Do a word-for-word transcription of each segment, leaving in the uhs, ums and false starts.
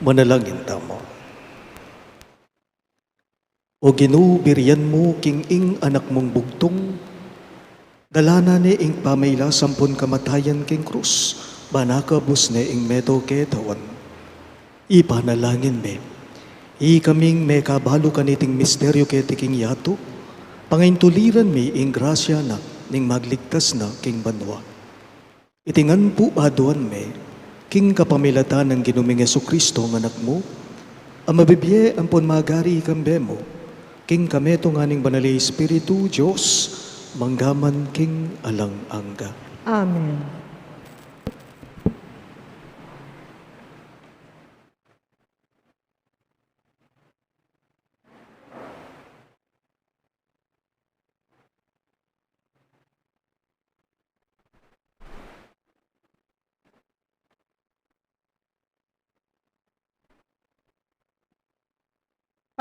Manalangin tamu. O Ginu, birian mu king ing Anak mung bugtung, dalanan ne ing pamailas ampon kamatayan king krus, ban akabus ne ing metung a katawan. Ipanalangin mi, ikaming mekabalu kaniting misteryu keti king yatu, pangaintuliran mi ing grasya na ning magligtas na king banua. Iti ngan pu aduan mi, king kapamilatan nang Ginu ming Jesucristo a Anak mu, a mabibie ampon magari kambe mu, king kametungan ning Banal a Espiritu, Dios, mangga man king alang angga. Amen.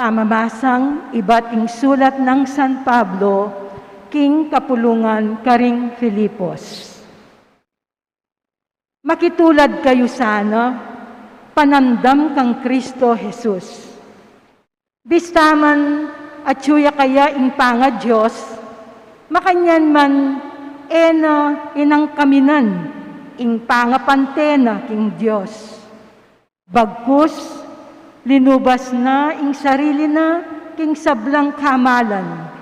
Pamamasang ibat ing sulat nang San Pablo king kapulungan karing Filipos. Makitulad kayu sana, panamdam kang Kristo Jesus. Bista man atyu ya kaya ing pangaDios, makanyan man e na inangkaminan ing pangapante na king Dios. Bagkus, linubas na ing sarili na king sablang kamalan,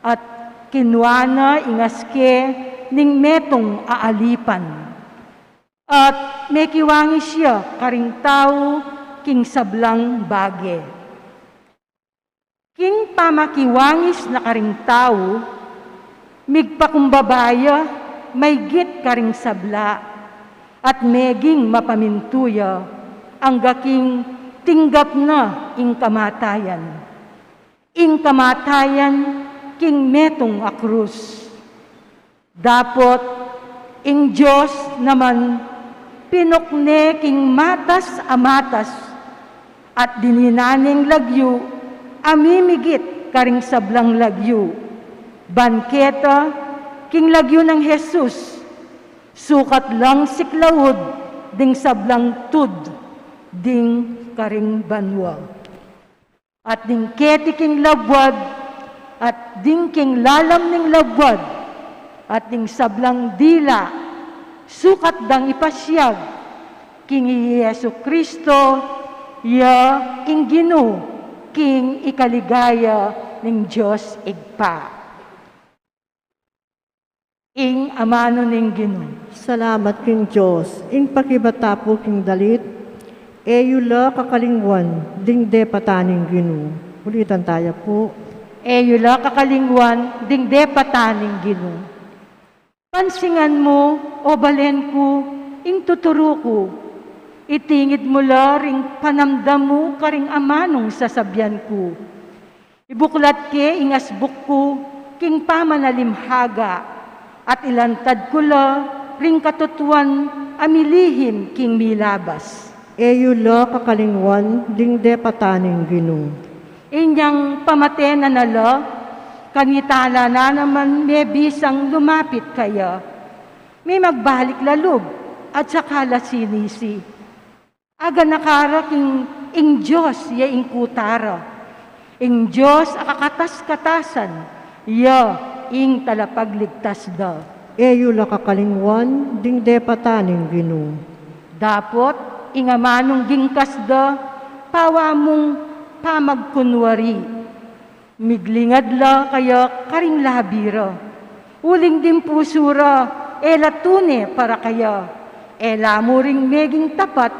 at kinua na ing aske ning metung a alipan. At mekiwangis ya karing tau king sablang bage. King pamakiwangis na karing tau, migpakumbaba ya maygit karing sabla, at meging mapamintu ya angga king tinggap na ing kamatayan. Ing kamatayan king metung a krus. Dapot ing Dios naman pinukne king matas a matas, at dininan neng lagyu a mimigit karing sablang lagyu, ban keta king lagyu nang Jesus, sukat lang siklaud ding sablang tud ding karing banua. At ding keti king labuad, at ding king lalam ning labuad, at ding sablang dila, sukat dang ipasiag king i Jesucristo, ya ing Ginu, king ikaligaya ning Dios Ibpa. Ing amanu ning Ginu. Salamat king Dios. Ing pakibata pu king dalit, e yu la kakalingwan ding depatan ning Ginu. Ulitan taya pu. E yu la kakalingwan ding depatan ning Ginu. Pansingan mu, o balen ku, ing tuturu ku. Itingid mu la ring panamdam mu karing amanung sasabian ku. Ibuklat ke ing asbuk ku king pamanalimhaga, at ilantad ku la ring katutuan a milihim king milabas. E yu la kakalingwan ding depatan ning Ginu. Inyang pamate na na la, kanita la na naman mebisang lumapit kaya. Mimagbalik la lub, at saka la sinisi. Aganaka ra king ing Dios ya ing kuta ra. Ing Dios a kakatas-katasan, ya ing talapagligtas da. E yu la kakalingwan ding depatan ning Ginu. Dapot ing amanung gingkas da, pawa mung pamagkunwari. Miglingad la kaya karing labi ra, uling ding pusu ra e la tune para kaya, e la mu ring meging tapat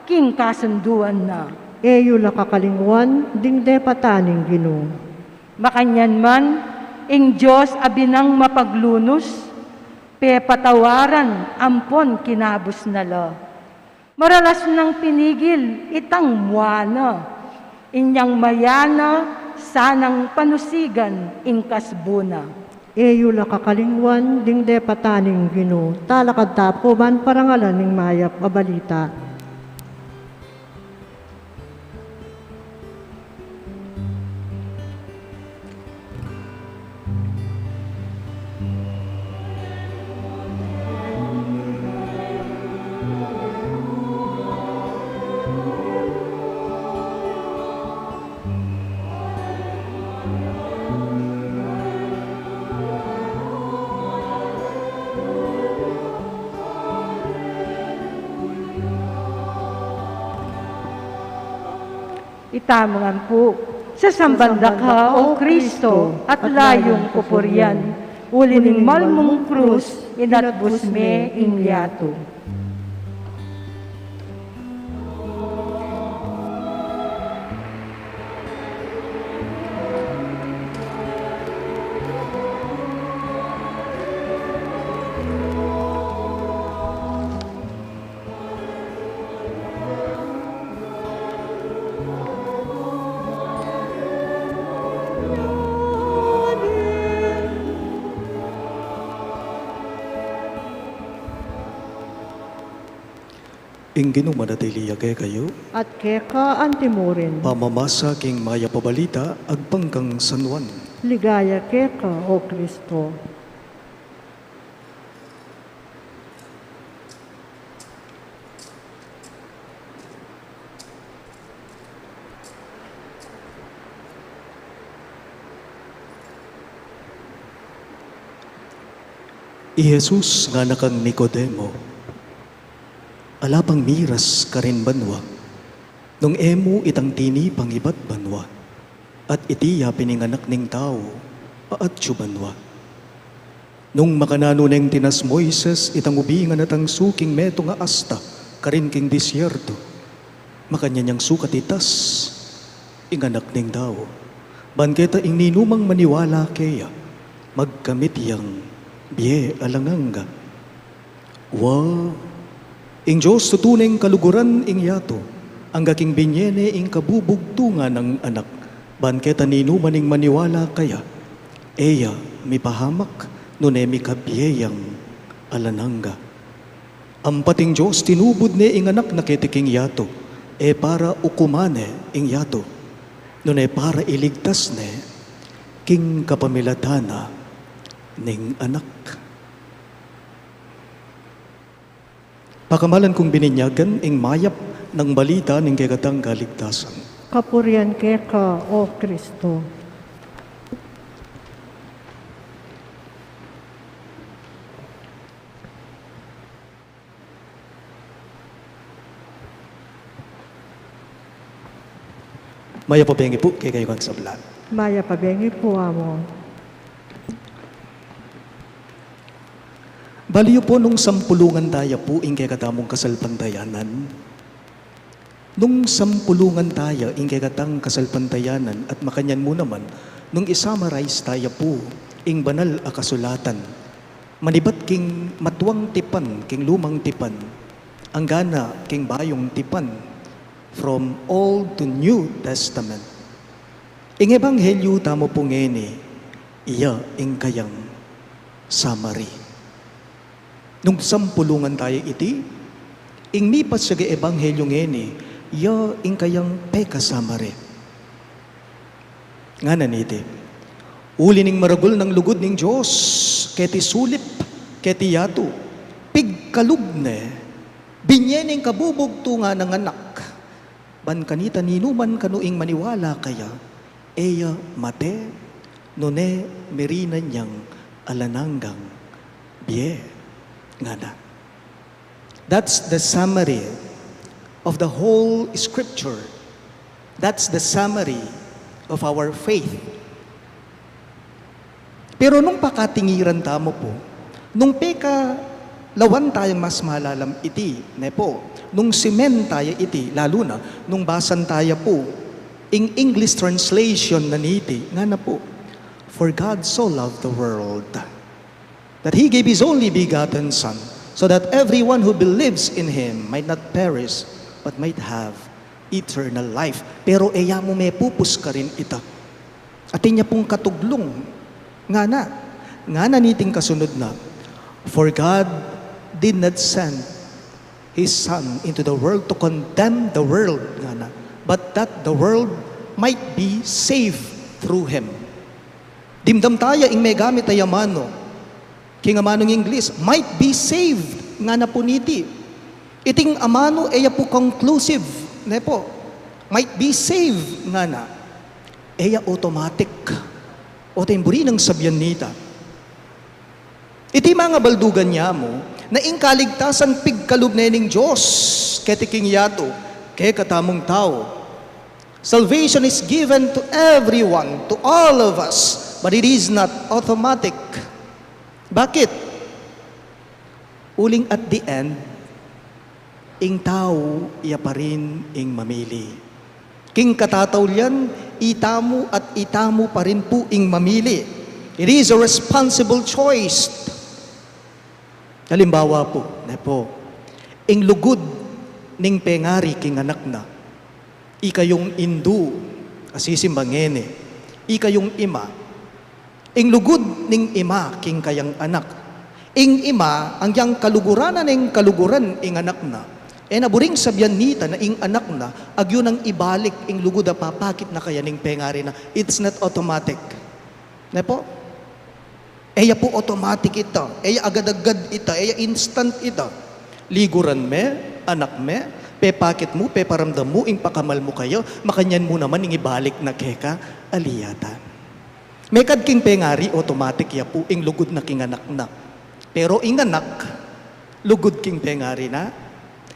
king kasunduan na. E yu la kakalingwan ding depatan ning Ginu. Makanyan man, ing Dios a binang mapaglunus, pepatawaran ampon kinabus na la. Maralas nang pinigil itang mua na, inyang mayana sanang panusigan ing kasbu na. E yu la kakalingwan ding depatan ning Ginu. Talakad ta pu ban parangalan ing mayap a balita. Itamu ngan pu, sasamban da ka, O Kristo, at layung pupurian, uli ning malmung krus, inatbus me ing yatu. Ing Ginu manatili ya kekayu. At keka antimurin. Pamamasa king Mayap a Balita agpang kang San Juan. Ligaya keka, O Kristo. I Jesus ngana kang Nicodemo, ala pang miras karin banua, nung e mu itang tinipang ibat banua, at iti ya pin ing Anak ning Tau a atyu banua. Nung makananu neng tinas Moises itang ubingan at angsu king metung a asta karin king disyerto, makanyan yang sukat itas ing Anak ning Tau, ban keta ing ninumang maniwala keya, magkamit yang bie alang angga. Wa, ing Dios tutu neng kaluguran ing yatu, angga king binye ne ing kabubugtungan nang Anak, ban keta ninuman ing maniwala kaya, e ya mipahamak, nune mikabie yang alang angga. Ampat ing Dios tinubud ne ing Anak na keti king yatu, e para ukuman ne ing yatu, nune para iligtas ne king kapamilatan na ning Anak. Pakamalan kung bininyagan ing mayap nang balita ning kekatang kaligtasan. Kapurian keka, O Kristo. Mayap a bengi pu kekayu ngan sabla. Mayap a bengi pu, Among. Bali yu pu, nung sampulungan taya pu ing kekatamung kasalpantayanan. Nung sampulungan taya ing kekatang kasalpantayanan at makanyan mu naman, nung i-summarize taya pu ing banal a kasulatan, manibat king matuang tipan, king lumang tipan, anggana king bayung tipan, from Old to New Testament. Ing ebanghelyu tamu pu ngeni, iya ing kayang summary. Nung sampulungan taya iti, ing mipasyag a ebanghelyu ngeni, iya ing kayang peka-summary. Ngana niti, uli ning maragul nang lugud ning Dios keti sulip, keti yatu, pigkalub ne, binye ne ing kabubugtungan nang Anak, ban kanita ninuman kanu ing maniwala kaya, e ya mate, nune mirinan yang alang anggang bie, ngana. That's the summary of the whole scripture. That's the summary of our faith. Pero nung pakatingiran tamu pu, nung pekalawan tayang mas malalam iti, ne pu, nung simen taya iti, lalu na, nung basan taya pu ing English translation na niti, ngana pu, "For God so loved the world, that He gave His only begotten Son, so that everyone who believes in Him might not perish, but might have eternal life." Pero e ya mu mepupus karin ita. Atin ya pung katuglung. Ngana, ngana niting kasunod na, "For God did not send His Son into the world to condemn the world," ngana, "but that the world might be saved through Him." Dimdam taya ing megamit a amanu. King amanung Ingles, "might be saved," ngana pu niti. Iting amanu, e ya pu conclusive, ne pu. "Might be saved," ngana. E ya automatic. Ote ing buri nang sabian nita. Iti mangabaldugan ya mu, na ing kaligtasan pigkalub ne ning Dios keti king yatu, kekatamung tau. Salvation is given to everyone, to all of us, but it is not automatic. Bakit? Uling at the end, ing tau ya pa rin ing mamili. King katataulian, itamu at itamu pa rin pu ing mamili. It is a responsible choice. Halimbawa pu, ne pu, ing lugud ning pengari king anak na, ikayung indu, asisimba ngeni, ikayung ima, ing lugud ning ima king kayang anak. Ing ima, agyang kaluguran na ning kaluguran ing anak na, e na buring sabian nita na ing anak na agyu nang ibalik ing lugud a papakit na kaya ning pengari na. It's not automatic. Ne pu? E ya pu automatic ita, e ya agad-agad ita, e ya instant ita. Liguran me, anak me, pepakit mu, peparamdam mu ing pakamal mu kaya, makanyan mu naman ing ibalik na keka. Ali yata. Mekad king pengari, automatic ya pu ing lugud na king anak na. Pero ing anak, lugud king pengari na,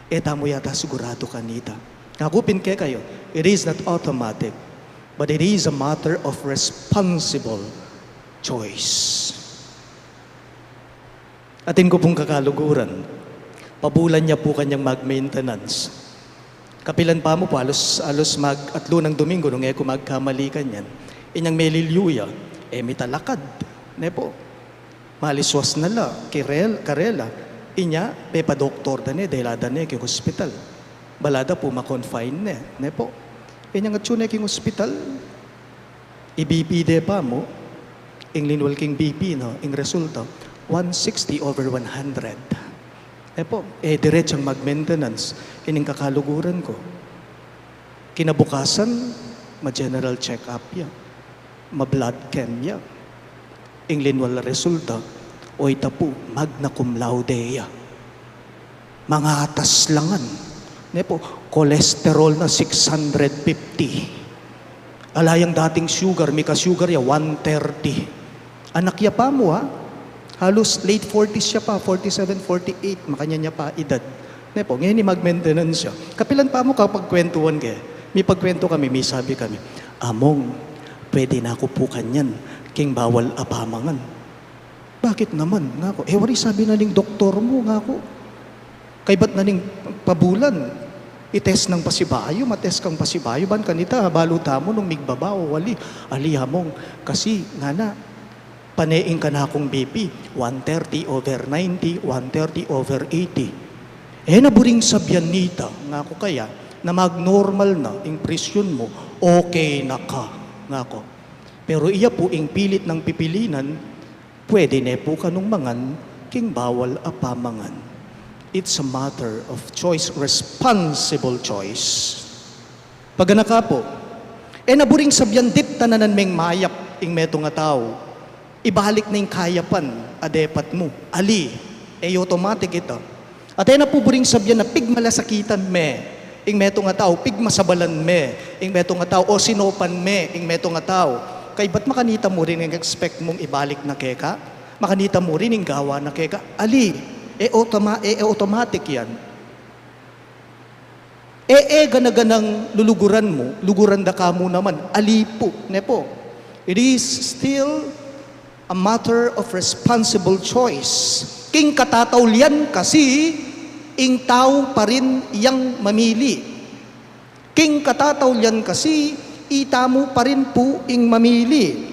e tamu yata siguradu kanita. Ngaku pin kekayu, it is not automatic, but it is a matter of responsible choice. Atin ku pung kakaluguran, pabulan ya pu kanyang mag-maintenance. Kapilan pamu pu, alus, alus mag-atlu nang Domingo nung e ku magkamali kanyan. Inyang melilyu ya, e mitalakad, ne pu. Maliswas na la, kirel-, karela. Inya, pepadoktor da ne, dela da ne king hospital. Bala da pu ma-confine ne, ne pu. Inyang atyu ne king hospital, i-B P de pamu, ing linwal king B P, no, ing resulta, one sixty over one hundred. E pu, e diretsang mag-maintenance, ining kakaluguran ku. Kinabukasan, ma-general check-up ya, ma-blood chem ya. Ing linwal a resulta, oy ta pu, magna cum laude ya. Mangatas la ngan. Ne pu, cholesterol na six hundred fifty. Ala yang dating sugar, mika-sugar ya one thirty. Anak ya pamu, ha? Halus late forties ya pa, forty-seven, forty-eight, makanyan ya pa edad. Ne pu, ngeni mag-maintenance ya. Kapilan pamu kapagkwentuhan ke. Mipagkwentu kami, misabi kami, "Among, pwede na ku pu kanyan king bawal a pamangan." "Bakit naman?" ngaku. "E wari sabi na ning doktor mu," ngaku. "Kaybat na ning pabulan, i-test nang pasibayu, ma-test kang pasibayu, ban kanita, balu tamu nung migbaba o wali." "Ali, Among, kasi ngana, pane ing kanakung B P, one thirty over ninety, one thirty over eighty." "E na buring sabian nita," ngaku, "kaya na mag-normal na ing presyon mu, okay na ka," ngaku. "Pero iya pu ing pilit nang pipilinan, pwede ne pu kanung mangan king bawal a pamangan." It's a matter of choice, responsible choice. Paganaka pu, e na buring sabian ditta na nan meng mayap ing metung a tau, ibalik na ing kayapan a depat mu. Ali, e automatic ita. At e na pu buring sabian na pigmalasakitan me ing metung a tau, pigmasabalan me ing metung a tau, o sinopan me ing metung a tau. Kaybat makanita mu rin ing expect mung ibalik na keka? Makanita mu rin ing gawa na keka? Ali, e automa-, e, e automatic yan. E, e gana-ganang luluguran mu, luguran da ka mu naman. Ali pu, ne pu. It is still a matter of responsible choice. King katataulian kasi, ing tau pa rin yang mamili. King katataulian kasi, itamu pa rin pu ing mamili.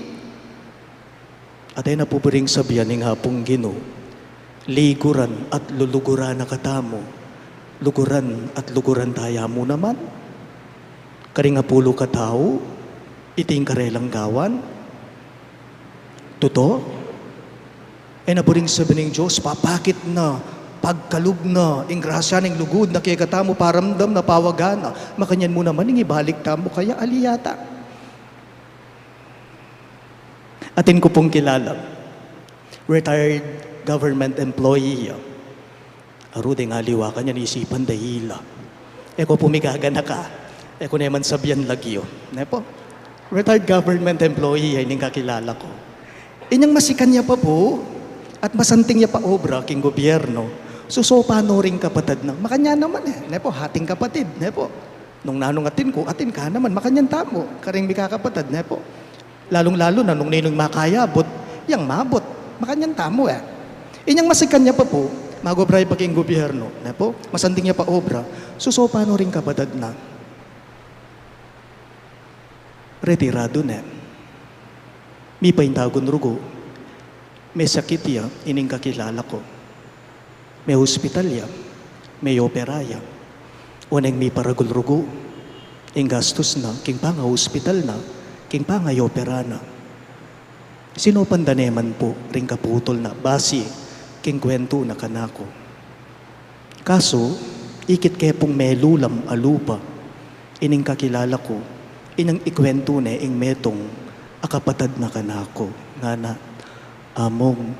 At e na pu buring sabian ning Apung Ginu, liguran at luluguran na katamu, luguran at luguran taya mu naman. Karing apulu katau, iti ing karelang gawan. Tutu? E na buring sabian ning Dios, papakit na, pagkalub na ing grasya na, ing lugud na kekatamu, paramdam na, pawagan na. Makanyan mu naman ing ibalik tamu kaya? Ali yata. Atin ku pung kilala, retired government employee ya. Aru deng aliwa kanyan, isipan da ila. E ku pu migaganaka, e ku ne man sabian lagyu, ne pu. Retired government employee ya ining kakilala ku. Inyang masikan ya pa pu at masanting ya pa obra king gobyerno, susopan no ring kapatad na. Makanyan naman e, ne pu, hating kapatid, ne pu. Nung nanung atin ku, atin ka naman, makanyan tamu, karing mikakapatad, ne pu? Lalung-lalu na nung ninung makayabut, yang mabut, makanyan tamu, e. Inyang masikan ya pa pu, mag-obra ya pa king gobyerno, ne pu? Masanding ya pa obra, susopan no ring kapatad na. Retiradu ne. Mipaintagun rugu, mesakit ya ining kakilala ku. Mehospital ya, meopera ya. Oneng miparagul rugu, ing gastus na, king pangahospital na, king pangaopera na. Sinopan da ne man pu ring kaputul na basi king kwentu na kanaku. Kasu, ikit ke pung melulam a lupa ining kakilala ku, inyang ikwentu ne ing metung a kapatad na kanaku, ngana, Among,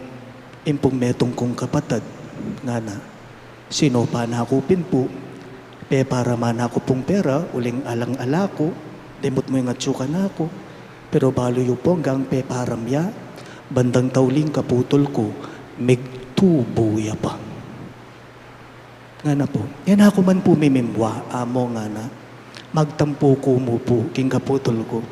ing pung metung kung kapatad, ngana, sinopan na ku pin pu, peparaman na ku pung pera, uling alang-ala ku, dimut mu ing atsu kanaku, pero balu yu pu anggang peparam ya, bandang tauling kaputul ku, migtubu ya pa. Ngana pu, e na ku man pu mimimwa, Amo, ngana, magtampu ku mu pu king kaputul ku.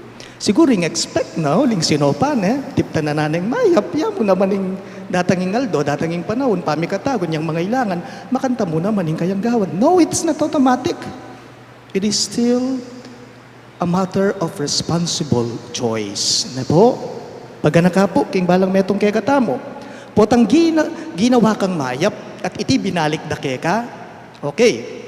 Siguru ing expect na, uling sinopan ne, diptan na neng mayap, ya mu naman ing datang ing aldo, datang ing panaun, pamikatagun yang mangailangan, makantamu naman ing kayang gawan. No, it's not automatic. It is still a matter of responsible choice. Ne pu? Paganaka pu king balang metung kekatamu. Potang gina-, ginawa kang mayap at iti binalik da keka. Okay.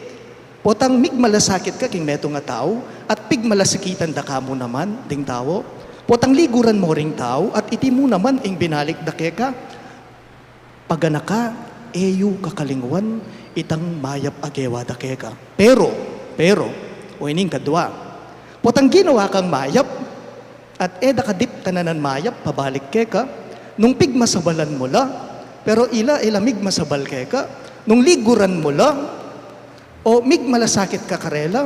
Potang migmalasakit ka king metung a tau at pigmalasakitan da ka mu naman ding tau. Potang liguran mu ring tau at iti mu naman ing binalik da keka. Paganaka, e yu kakalingwan itang mayap a gewa da keka. Pero, pero, o ining kadua, potang ginawa kang mayap, at e da ka diptan na nang mayap pabalik keka, nung pigmasabalan mu la, pero ila, ila migmasabal keka, nung liguran mu la, o migmalasakit ka karela,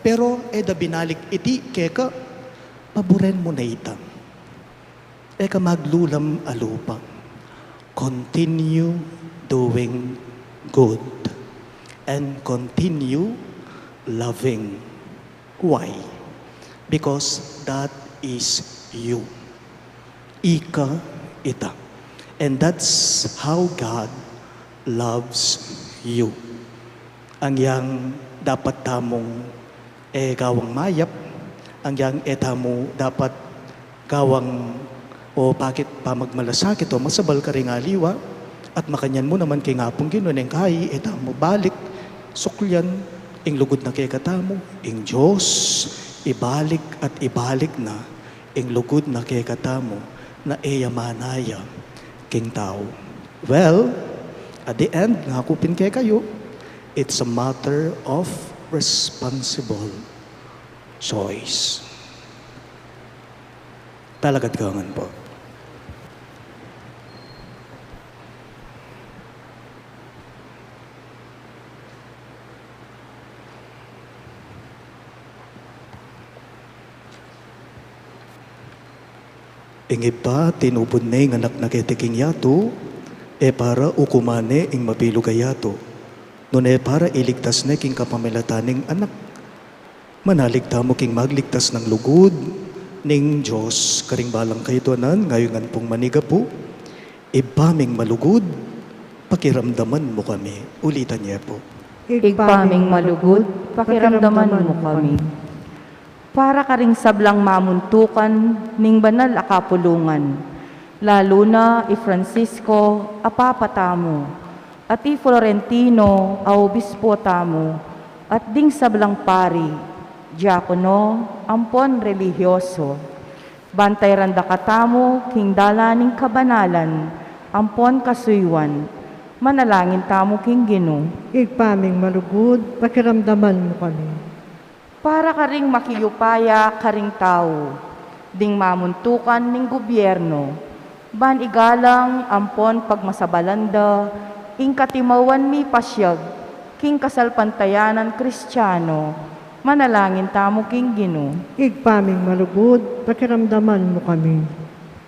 pero e da binalik iti keka, paburen mu na ita. E ka maglulam a lupa. Continue doing good and continue loving. Why? Because that is you. Ika ita. And that's how God loves you. Angyang dapat tamung e gawang mayap, angyang e tamu dapat gawang o pakit pamagmalasakit o masabal karing aliwa, at makanyan mu naman king Apung Ginu neng kai e tamu balik, suklian, ing lugud na kekatamu, ing Dios, ibalik at ibalik na, ing lugud na kekatamu, na e ya manaya king tau. Well, at the end, ngaku pin kekayu, it's a matter of responsible choice. Talagad ka ngan pu. Ing Ibpa, tinubud ne ing Anak na keti king yatu, e para ukuman ne ing mabilug a yatu, nune para iligtas ne king kapamilatan ning Anak. Manalig tamu king magligtas nang lugud ning Dios karing balang kayadwanan, ngayun ngan pung manigapu. Ibpa ming malugud, pakiramdaman mu kami. Ulitan ye pu. Ibpa ming malugud, pakiramdaman mu kami. Para karing sablang mamuntukan ning banal a kapulungan, lalu na i Francisco a Papa tamu, at i Florentino a Obispo tamu, at ding sablang pari, diakono, ampon relihiyoso. Ban tairan da katamu king dalan ning kabanalan ampon kasuyuan. Manalangin tamu king Ginu. Ibpa ming malugud, pakiramdaman mu kami. Para karing makiupaya karing tau, ding mamuntukan ning gubyerno, ban igalang ampon pagmasabalan da ing katimawan mipasyag king kasalpantayanan Kristiano, manalangin tamu king Ginu. Ibpa ming malugud, pakiramdaman mu kami.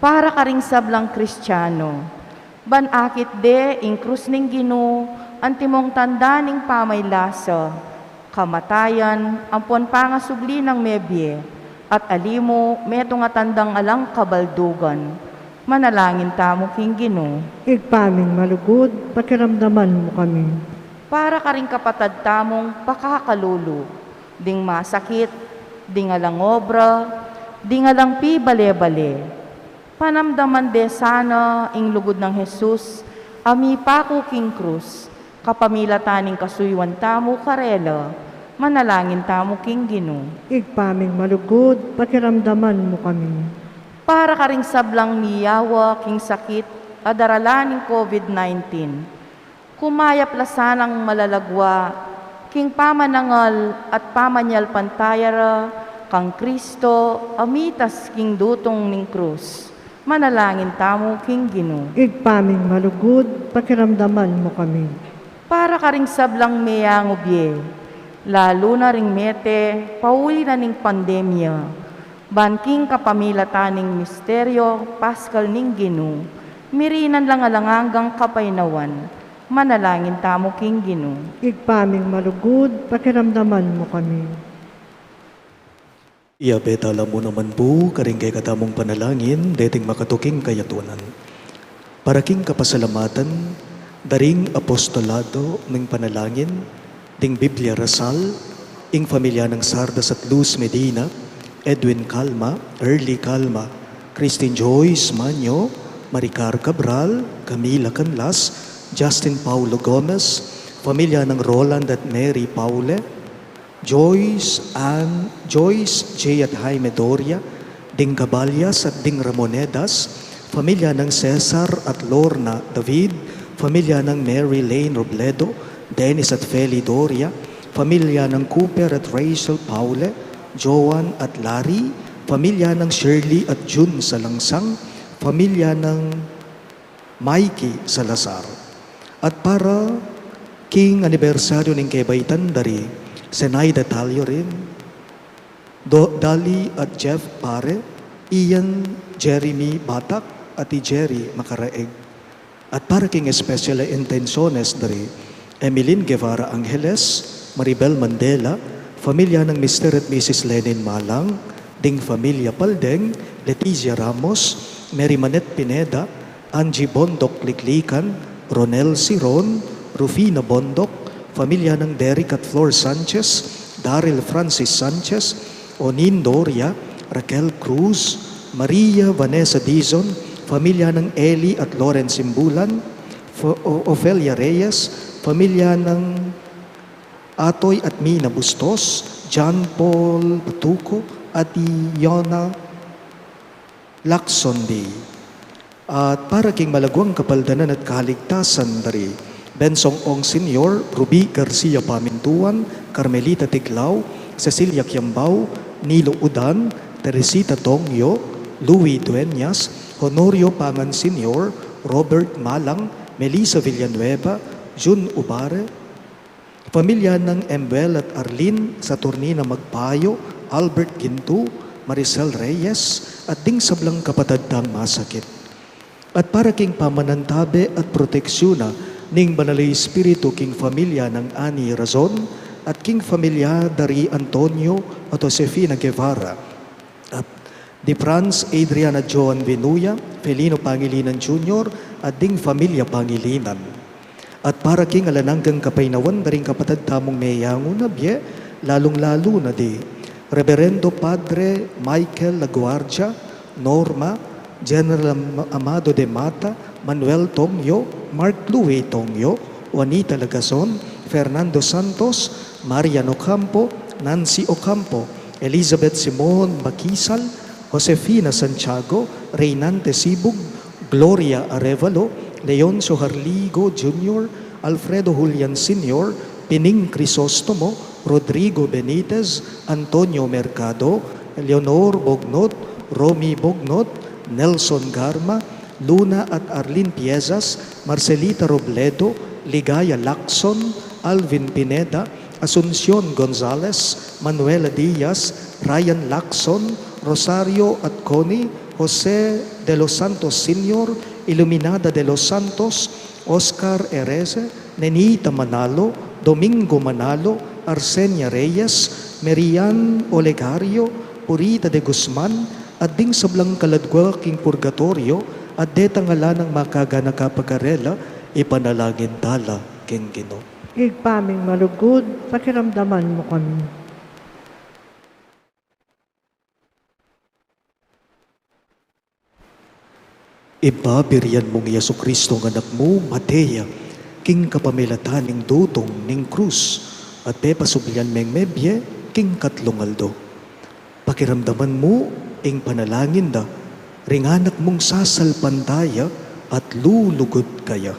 Para karing sablang Kristiano, ban akit de ing krus ning Ginu, antimong tanda ning pamaylasa, Kamatayan ampon pangasubli nang mebie, at ali mu metung a tandang alang kabaldugan. Manalangin tamu king Ginu. Ibpa ming malugud, pakiramdaman mu kami. Para karing kapatad tamung pakakalulu, ding masakit, ding alang obra, ding alang pibale-bale. Panamdaman de sana ing lugud nang Jesus a mipaku king krus, kapamilatan ning kasuyuan tamu karela. Manalangin tamu king Ginu. Ibpa ming malugud, pakiramdaman mu kami. Para karing sablang miyawa king sakit a daralan ning COVID nineteen, kumayap la sanang malalagua king pamanangal at pamanyalpantaya ra kang Kristo a mitas king dutung ning krus. Manalangin tamu king Ginu. Ibpa ming malugud, pakiramdaman mu kami. Para karing sablang meyangu bie, lalu na ring mete pauli na ning pandemya, ban king kapamilatan ning misteryo paskal ning Ginu, mirinan lang alang anggang kapaynawan. Manalangin tamu king Ginu. Ibpa ming malugud, pakiramdaman mu kami. Iyabe tala mu naman pu karing kekatamung panalangin deting makatuking kayatunan. Para king kapasalamatan da ring apostolado ning panalangin, ding Biblia Rasal, ing familia nang Sardas at Luz Medina, Edwin Calma, Early Calma, Christine Joyce Manyo, Maricar Cabral, Camila Canlas, Justin Paulo Gomez, familia nang Roland at Mary Paule, Joyce Ann, Joyce J. at Jaime Doria, ding Caballas at ding Ramonedas, familia nang Cesar at Lorna David, familia nang Mary Lane Robledo, Dennis at Feli Doria, familia nang Cooper at Rachel Paule, Joan at Larry, familia nang Shirley at June Salangsang, familia nang Mikey Salazar. At para king anibersaryu ning kebaitan da ri Zenaida Taliorin, Do-, Dali at Jeff Pare, Ian Jeremy Batak, at i Jerry Makaraeg. At para king espesyal a intensyones da ri Emeline Guevara Angeles, Maribel Mandela, familia nang Mister at Missus Lenin Malang, ding familia Paldeng, Letizia Ramos, Mary Manette Pineda, Angie Bondoc Liklikan, Ronel Siron, Rufina Bondoc, familia nang Derek at Flor Sanchez, Daryl Francis Sanchez, Onin Doria, Raquel Cruz, Maria Vanessa Dizon, familia nang Eli at Lawrence Simbulan, Fo-, O-, Ofelia Reyes, familia nang Atoy at Mina Bustos, John Paul Batuco, at i Yona Lacson Day. At para king malaguang kapaldanan at kaligtasan da ri Bensong Ong Senior, Ruby Garcia Pamintuan, Carmelita Tiglao, Cecilia Kiambao, Nilo Udan, Teresita Tongyo, Louis Dueñas, Honorio Pangan Senior, Robert Malang, Melissa Villanueva, Jun Ubare, familia nang Embuel at Arlene, Saturnina Magpayo, Albert Gintu, Maricel Reyes, at ding sablang kapatad tang masakit. At para king pamanantabe at proteksyuna ning Banal a Espiritu king familia nang Ani Razon, at king familia da ri Antonio at Josefina Guevara, at di Franz, Adrian at Joan Vinuya, Felino Pangilinan Junior, at ding familia Pangilinan. At para king alang anggang kapaynawan da ring kapatad tamung meyangu na bie, lalung-lalu na di Reverendo Padre Michael Laguardia, Norma, General Am-, Amado de Mata, Manuel Tongyo, Mark Louie Tongyo, Juanita Lagazon, Fernando Santos, Marian Ocampo, Nancy Ocampo, Elizabeth Simon Bakisal, Josefina Santiago, Reynante Sibug, Gloria Arevalo, Leoncio Harligo Junior, Alfredo Julian Senior, Pining Crisostomo, Rodrigo Benitez, Antonio Mercado, Leonor Bognot, Romy Bognot, Nelson Garma, Luna at Arlene Piezas, Marcelita Robledo, Ligaya Lacson, Alvin Pineda, Asuncion Gonzalez, Manuela Diaz, Ryan Lacson, Rosario at Connie, Jose de los Santos Senior, Iluminada de los Santos, Oscar Ereze, Nenita Manalo, Domingo Manalo, Arsenia Reyes, Merian Olegario, Purita de Guzman, at ding sablang kaladwa king purgatorio, at detang ala nang makaganaka pagarela, ipanalangin tala king Ginu. Ibpa ming malugud, pakiramdaman mu kami. Ibpa, birian mung i Jesucristo a Anak mu, mate ya king kapamilatan ning dudung ning krus, at pepasublian meng mebie king katlung aldo. Pakiramdaman mu ing panalangin da ring anak mung sasalpantaya at lulugud kaya.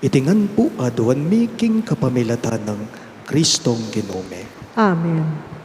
Iti ngan pu aduan mi king kapamilatan nang Kristong Ginu mi. Amen.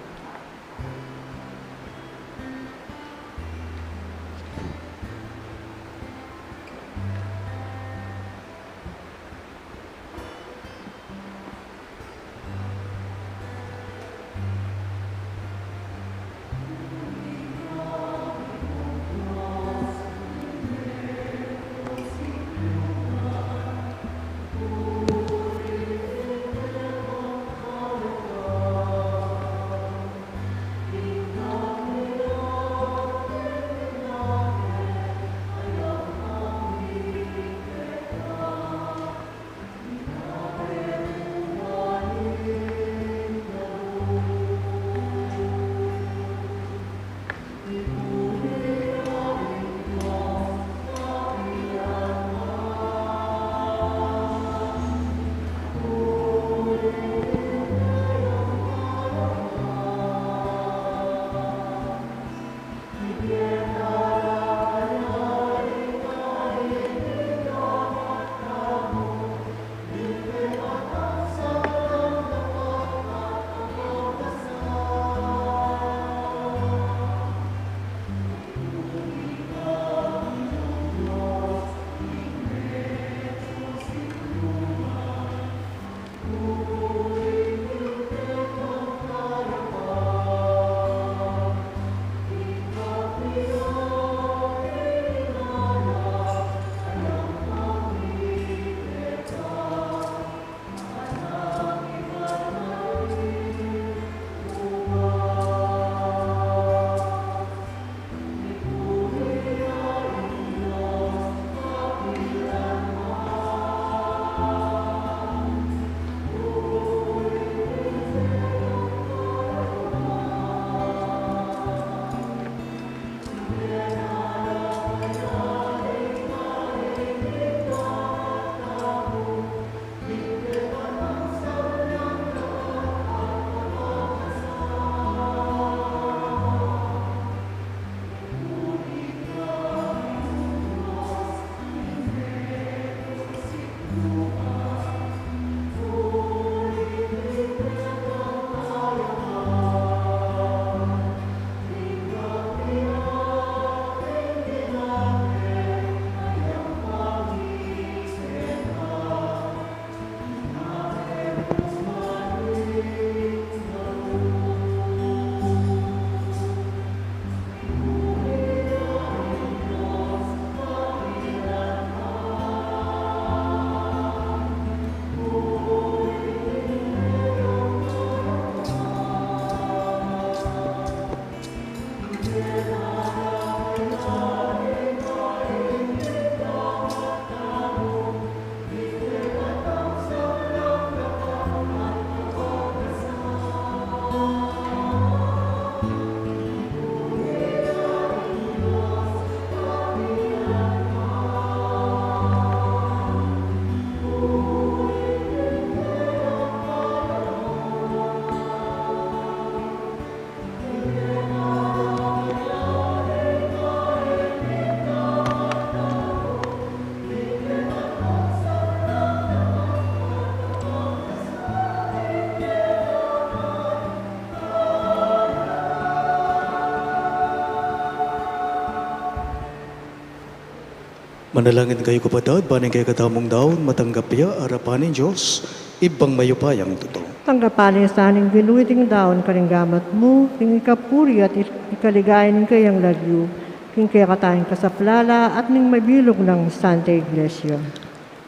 Manalangin kayu, kapatad, ban ing kekatamung daun matanggap ya arapan ning Dios, Ibpang mayupayang tutu. Tanggapan na sa ning Ginu iting daun karing gamat mu, king ikapuri at ik-, ikaligaya ning kayang lagyu, king kekatang kasaplalan at ning mabilug nang Santa Iglesia.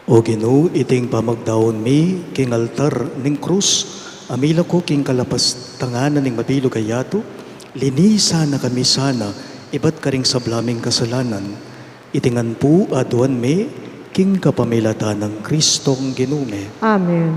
O Ginu, iting pamagdaun mi king altar ning krus, A milako king kalapastangan ning mabilug a yatu, linisan na kami sana ibat karing sabla ming kasalanan. Iti ngan pu aduan mi king kapamilatan nang Kristong Ginu mi. Amen.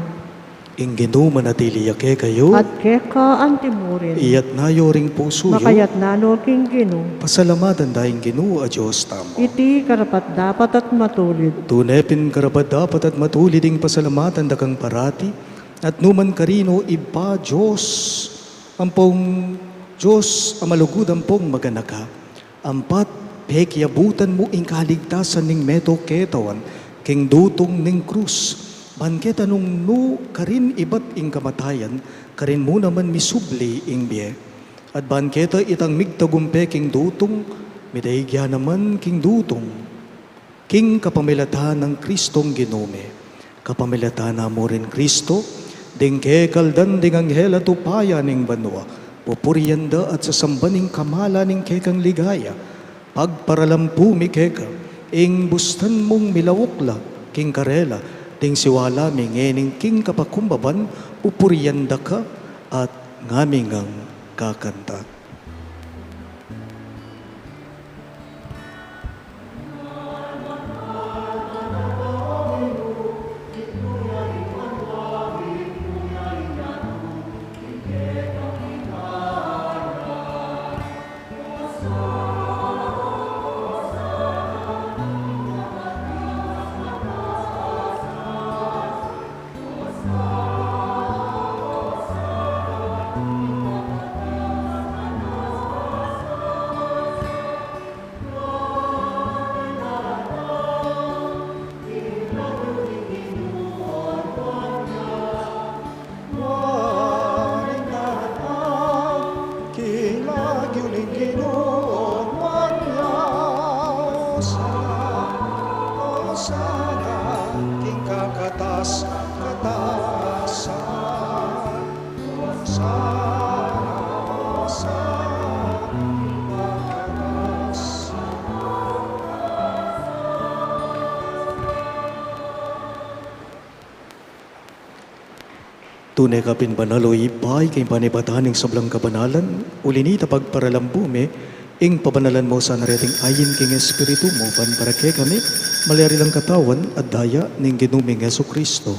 Ing Ginu manatili ya kekayu. At keka antimurin. Iyatna yu ring pusu yu. Makayatna no king Ginu. Pasalamatan da ing Ginu a Dios tamu. Iti karapat-dapat at matulid. Tune pin karapat-dapat at matulid ing pasalamatan da kang parati, at nukarin man, Ibpa, Dios, ampong Dios a malugud ampong maganaka. Ampat, pekiabutan mu ing kaligtasan ning meto ketawan king dutung ning krus. Ban keta nung nu karin ibat ing kamatayan, karin mu naman misubli ing bie. At ban keta itang migtagumpe king dutung, midaig ya naman king dutung. King kapamilatan nang Kristong Ginu mi. Kapamilatan na mu rin Kristo, ding kekaldan ding anghel a tupayan ning banua, pupurian da at sasamban ing kamalan ning kekang ligaya. Pagparalampu mi keka, ing bustan mung milauk la king karela, ding siwala mi ngening king kapakumbaban, pupurian da ka at ngami ngang kakanta. King lagyu ning Ginu, Osana, Osana, king kakataas-kataasan. Osana, Osana, king kakataas. Tune ka pin banal, o Ibpa, ika ing panibatan ning sablang kabanalan, uli na nita pagparalampu mi, ing pabanalan mu sana reting ain king Espiritu mu, ban para kekami, malyari lang katawan at daya ning Ginu ming Jesucristo.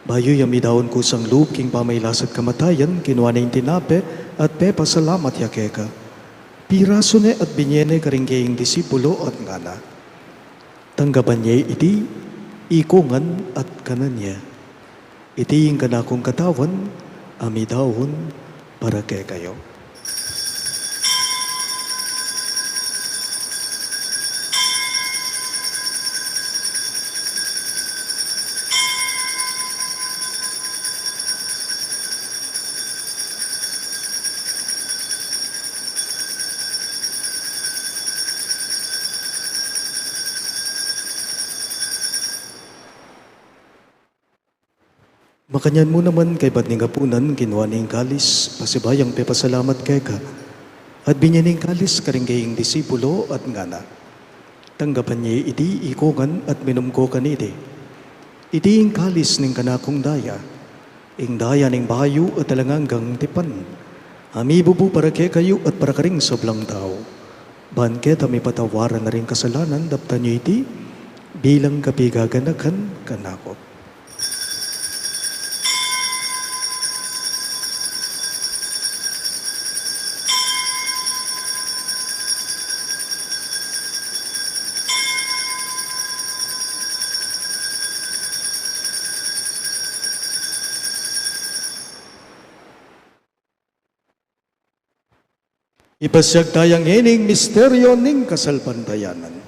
Bayu ya midaun kusang lub king pamailas at kamatayan, kinua ne ing tinape, at pepasalamat ya keka. Pirasu ne at binie ne karing kayang disipulo at ngana: Tanggapan ye iti, ikongan at kanan ye. Iti ing kanakung katawan, a midaun para kekayu. Makanyan mu naman kaybat ning apunan, kinua ne ing kalis, pasibayu yang pepasalamat keka, at binie ne ing kalis karing kayang disipulo, at ngana: Tanggapan ye iti, ikongan at minum ko kaniti. Iti ing kalis ning kanakung daya, ing daya ning bayu at alang anggang tipan, a mibubu para kekayu at para karing sablang tau. Ban keta mipatawaran na ring kasalanan, daptan yu iti bilang kapigaganakan kanaku. Ipasiag taya ngening misteryo ning kasalpantayanan.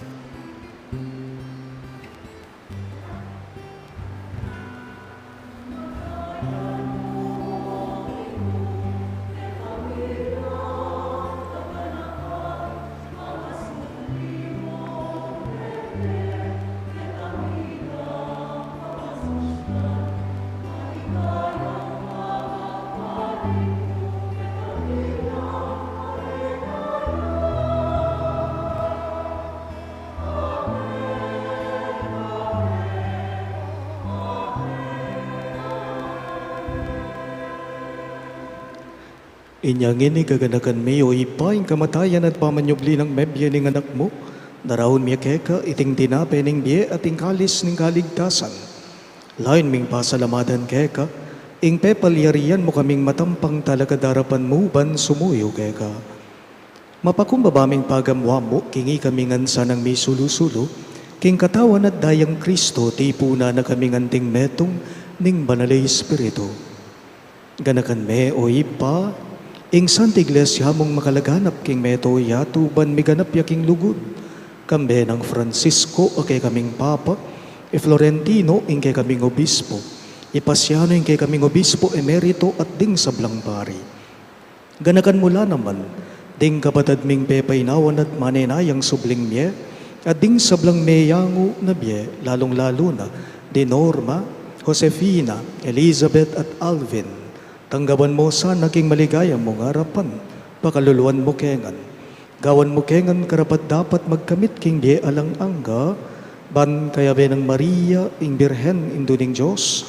Inya ngeni, gaganakan mi, O Ibpa, ing kamatayan at pamanyubli nang mebie ning Anak mu, daraun mi keka iting tinape ning bie at ing kalis ning kaligtasan. Lain ming pasalamatan keka ing pepalyarian mu kaming matampang talakad king arapan mu ban sumuyu keka. Mapakumbaba ming pagamuan mu king ikami ngan sanang misulu-sulu king katawan at dayang Kristo, tipunan na kaming anting metung ning Banal a Espiritu. Ganakan me, O Ibpa, ing Santa Iglesia mung makalaganap king mabilug a yatu ban miganap ya king lugud, kambe nang Francisco a kekaming Papa, i Florentino ing kekaming Obispo, i Pasiano ing kekaming Obispo Emerito at ding sablang pari. Ganakan mu la naman ding kapatad ming pepainawan at manenayang subling mie, at ding sablang meyangu na bie, lalung-lalu na di Norma, Josefina, Elizabeth at Alvin. Tanggapan mu sana king maligaya mung arapan, pakaluluan mu ke ngan. Gawan mu ke ngan karapat-dapat magkamit king bie alang angga, ban kayabe nang Maria, ing Birhen, Indu ning Dios,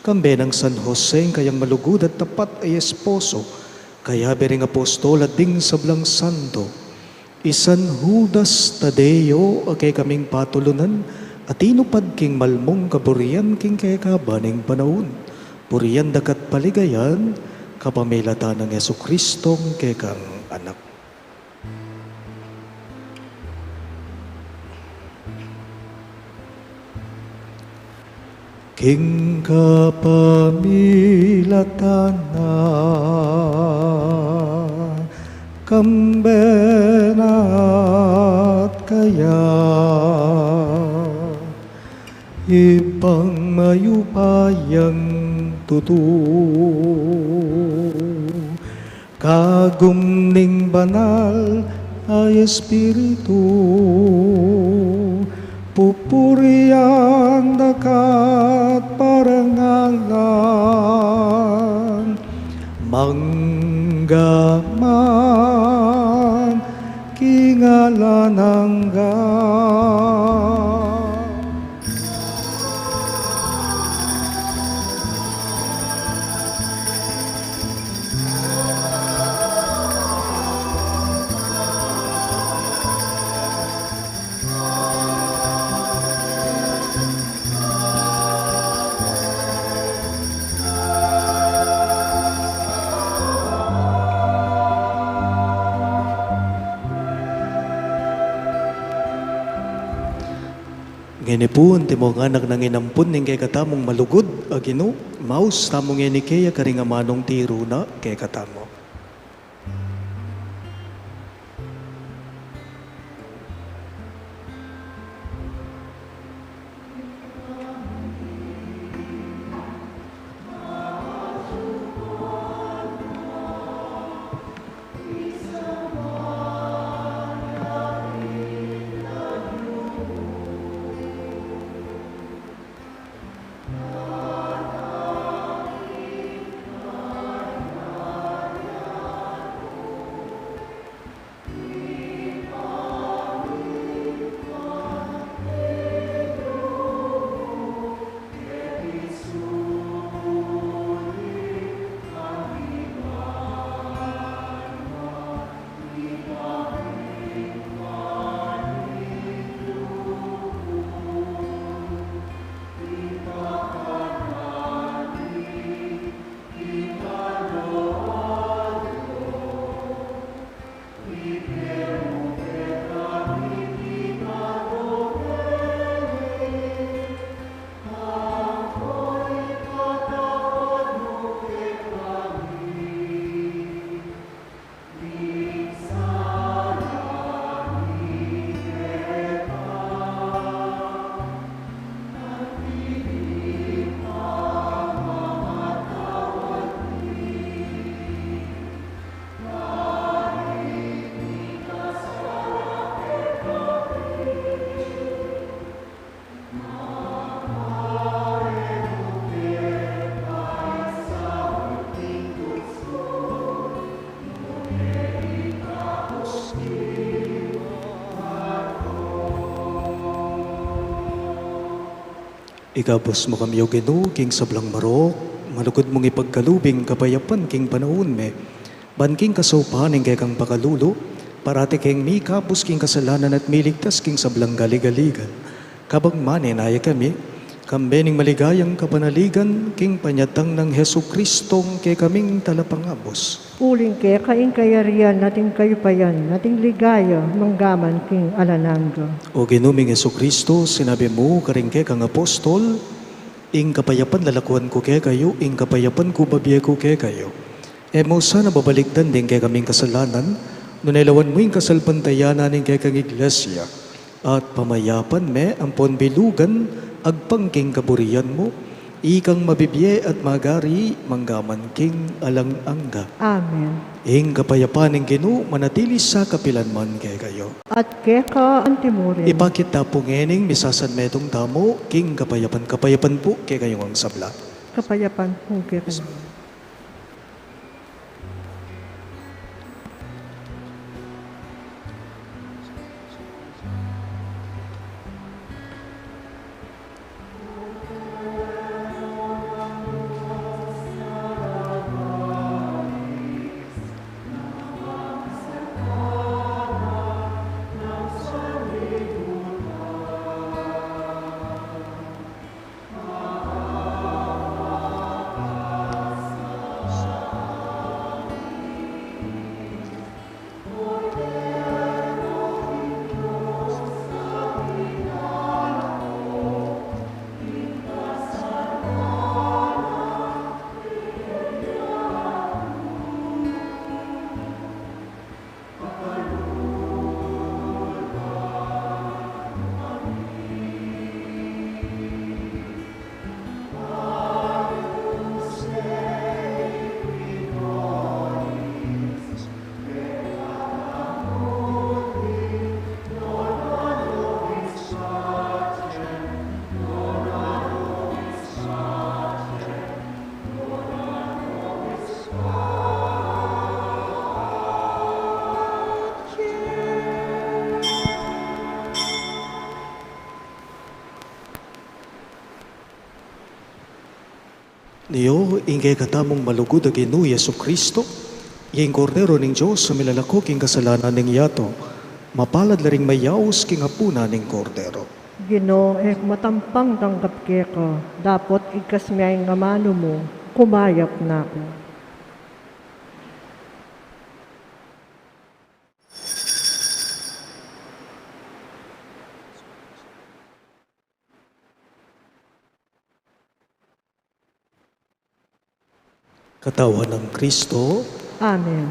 kambe nang San Jose, ing kayang malugud at tapat a esposo, kayabe ring apostol at ding sablang santo, i San Judas Tadeo a kekaming patulunan, a tinupad king malmung kaburian king kekaban ning panaun. Purian da ka at paligayan, kapamilatan nang Jesucristong kekang Anak. King kapamilatan na, kambe na at kaya, Ibpang mayupayang tutu, kagum ning Banal a Espiritu, pupurian da ka at parangalan, mangga man king alang angga. Ngeni pu, antimo ngan nang inampun ning kekatamung malugud a Ginu, maus tamu ngeni keya karing amanung tiru na kekatamu. Ikabus mu kami, O Ginu, king sablang marok, malugud mung ipagkalub ing kapayapan king panaun mi. Ban king kasaupan ning kekang pakalulu, parati keng mikabus king kasalanan at miligtas king sablang galigaligan. Kabang manenaya kami, kambe ning maligayang kapanaligan king panyatang nang Jesucristong kekaming talapangabus. Uling keka ing kayarian at ing kayupayan at ing ligaya manggaman king alang angga. O Ginu ming Jesucristo, sinabi mu karing kekang apostol, ing kapayapan lalakuan ku kekayu, ing kapayapan ku bibie ku kekayu. E mu sana babalikdan ding kekaming kasalanan, nune lawan mu ing kasalpantayanan ning kekang Iglesia, at pamayapan me ampon bilugan agpang king kaburian mu, ikang mabibie at magari manggaman king alang angga. Amen. Ing kapayapan ning Ginu manatili sa kapilan man kekayu. At keka antimurin. Ipakit ta pu ngening misasanmetung tamu king kapayapan. Kapayapan pu kekayu ngang sabla. Kapayapan pu kekayu. Nio, ing kekatamung malugud a Ginu Jesucristo, ing Kordero ning Dios a milalako king kasalanan ning yatu, mapalad la ring mayaus king apunan ning Kordero. Ginu, e ku matampang tanggap keka, dapot igkas me ing amanu mu, kumayap na ku. Katawan nang Kristo. Amen.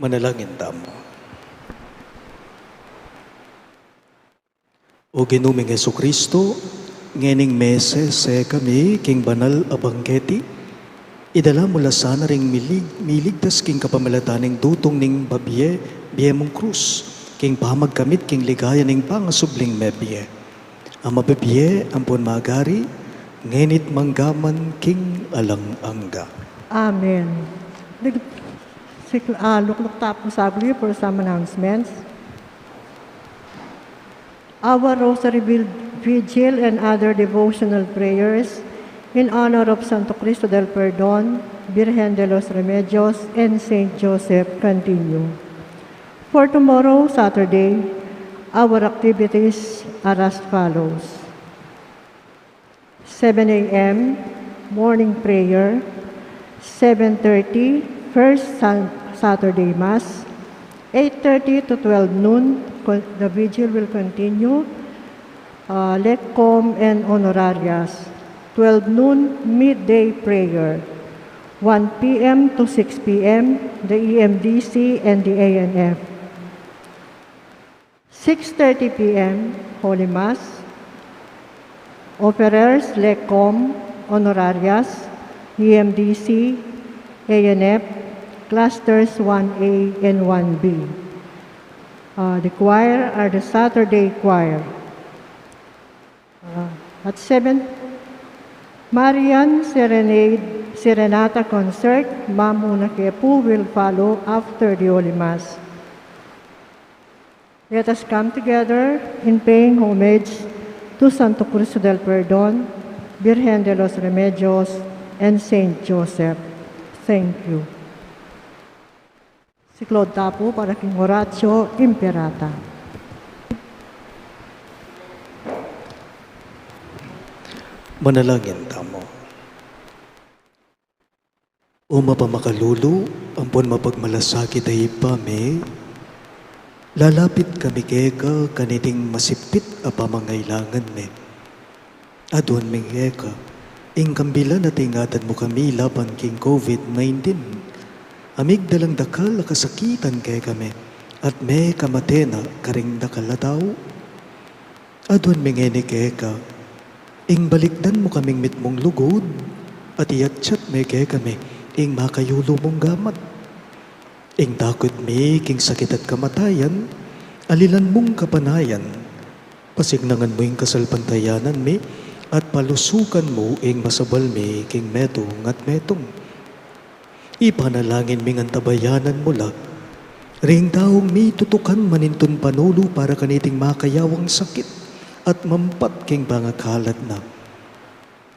Manalangin tamu. O Ginu ming Jesucristo, ngening mese-se kami king banal a bangketi, idala mu la sana ring milig-, miligtas king kapamilatan ning dutung ning babie, bie mung krus, king pamagkamit king ligaya ning pangasubling mebie. A mabibie ampon magari, ngeni't mangga man king alang angga. Amen. Lig-, sik-, ah, lukluk ta pu saglit for some announcements. Our Rosary Vil-, Vigil and other devotional prayers in honor of Santo Cristo del Perdon, Virgen de los Remedios, and Saint Joseph continue. For tomorrow, Saturday, our activities are as follows. Seven a m, morning prayer. Seven thirty, first Sun-, Saturday Mass. Eight thirty to twelve noon, con-, the vigil will continue. Uh, Lecom and honorarias. Twelve noon, midday prayer. One p m to six p m, the E M D C and the A N F. Six thirty p m, Holy Mass. Offerers, Lecom, honorarias, E M D C, A N F, clusters one A and one B. Uh, the choir are the Saturday choir. Uh, at seven, Marian Serenade, Serenata Concert, Mamu na Kepu will follow after the Holy Mass. Let us come together in paying homage to Santo Cristo del Perdon, Virgen de los Remedios, and Saint Joseph. Thank you. Siklaud ta pu para king Oratio Imperata. Manalangin tamu. O mapamakalulu ampon mapagmalasakit a Ibpa mi, lalapit kami keka kaniting masipit a pamangailangan mi. Aduan mi keka ing kambilan at ingatan mu kami laban king COVID nineteen. A migdalang dakal a kasakitan kekami at mekamate na karing dakal a tau. Aduan mi ngeni keka ing balikdan mu kaming mitmung lugud at iatsat me kekami ing makayulu mung gamat. Ing takut mi king sakit at kamatayan, alilan mung kapanayan. Pasignangan mu ing kasalpantayanan mi at palusukan mu ing masabal mi king metung at metung. Ipanalangin ming antabayanan mu la ring taung mitutukan manintun panulu para kaniting makayawang sakit at mampat king pangakalat na.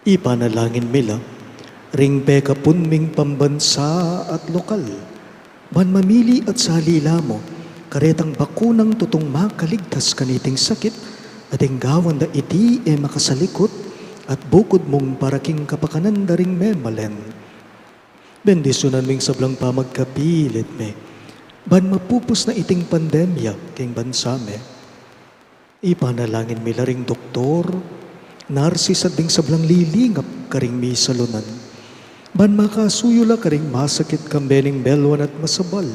Ipanalangin mi la ring pekapun ming pambansa at lokal, ban mamili at salila mu karetang bakunang tutung makaligtas kaniting sakit at ing gawan da iti e makasalikut at bukud mung para king kapakanan da ring memalen. Bendisyunan mu ing sablang pamagkapilit mi ban mapupus na iting pandemya king bansa mi. Ipanalangin mi la ring doktor, narsis at ding sablang lilingap karing misalunan ban makasuyu la karing masakit kambe ning belwan at masabal.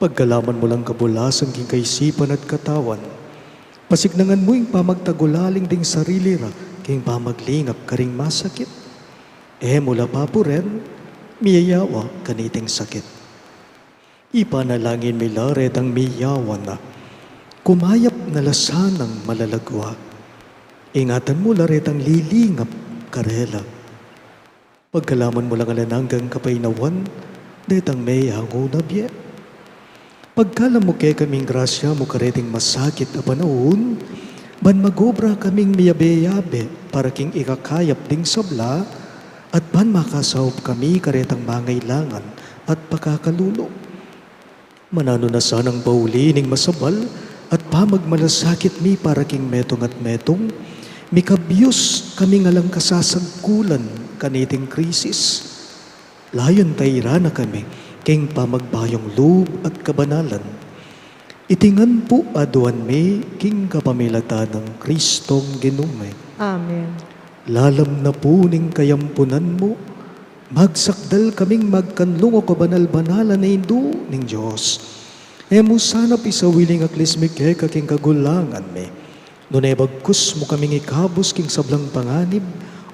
Pagkalaman mu lang kabulasan king kaisipan at katawan. Pasignangan mu ing pamagtagulaling ding sarili ra king pamaglingap karing masakit. E mu la papuren miyayawa kaniting sakit. Ipanalangin mi la retang miyayawa na, kumayap na la sanang malalagwa. Ingatan mu la retang lilingap karela. Pagkalaman mu lang alang anggang kapaynawan detang meyangu na bie. Pagkalam mu kekaming grasya mu kareting masakit a panaun, ban magobra kaming miyabe-yabe para king ikakayap ding sabla, at ban makasaup kami karetang mangailangan at pakakalulu. Mananu na sanang pauli ning masabal at pamagmalasakit mi para king metung at metung, mikabyus kaming alang kasasagkulan kaniting krisis. Layun ta ira na kami king pamagbayung lub at kabanalan. Iti ngan pu aduan mi king kapamilatan nang Kristong Ginu mi. Amen. Lalam na pu ning kayampunan mu, Magsakdal kaming magkanlung, o kabanal-banalan a Indu ning Dios. E mu sana pisawili ing aklis mi keka king kagulangan mi, nune bagkus mu kaming ikabus king sablang panganib,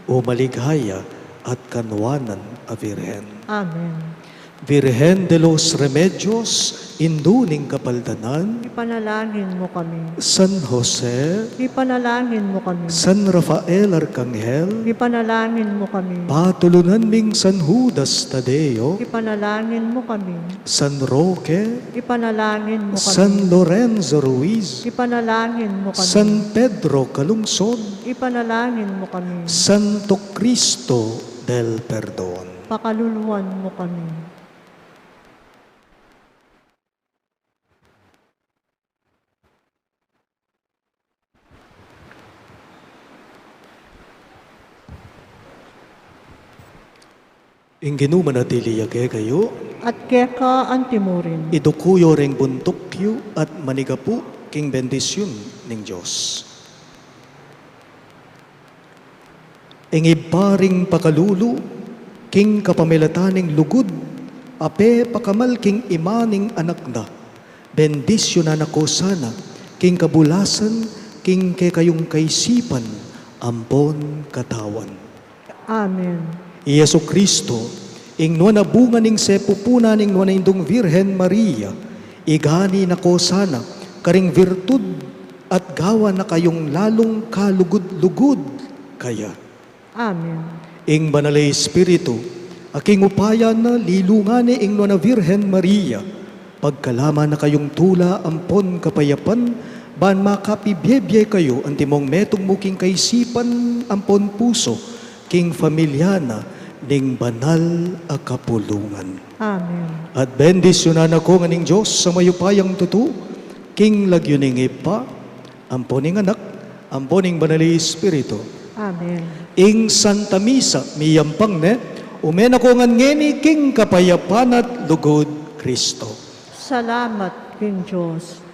o maligaya at kanwanan a Virgen. Amen. Virgen de los Remedios, Indu ning Kapaldanan. Ipanalangin mu kami. San Jose. Ipanalangin mu kami. San Rafael Arkanghel. Ipanalangin mu kami. Patulunan ming San Judas Tadeo. Ipanalangin mu kami. San Roque. Ipanalangin mu kami. San Lorenzo Ruiz. Ipanalangin mu kami. San Pedro Calungsod. Ipanalangin mu kami. Santo Cristo del Perdon. Pakaluluan mu kami. Ing Ginu manatili ya kekayu. At keka antimurin. Iduku yu reng buntuk yu at manigapu king bendisyun ning Dios. Ing Ibpa ring pakalulu, king kapamilatan ning lugud, a pepakamal king Ima ning Anak na, bendisyunan na ko sana, king kabulasan, king kekayung kaisipan, ampon katawan. Amen. I Jesucristo, ing nuan a bunga ning sepupunan ning nuan a Indung Virgen Maria, igani na ko sana, karing virtud at gawan na kayung lalung kalugud-lugud kaya. Amen. Ing Banal a Espiritu, a king upaya na lilungan ne ing nuan a Virgen Maria, pagkalaman na kayung tula ampon kapayapan, ban makapibie-bie kayu antimong metung mu king kaisipan ampon pusu, king familia na ning banal a kapulungan. Amen. At bendisyunan na ko ngan ning Dios a mayupayang tutu, king lagyu ning Ibpa, ampo ning Anak, ampo ning Banal a Espiritu. Amen. Ing Santa Misa miyampang ne, ume na ko ngan ngeni king kapayapan at lugud Kristo. Salamat king Dios.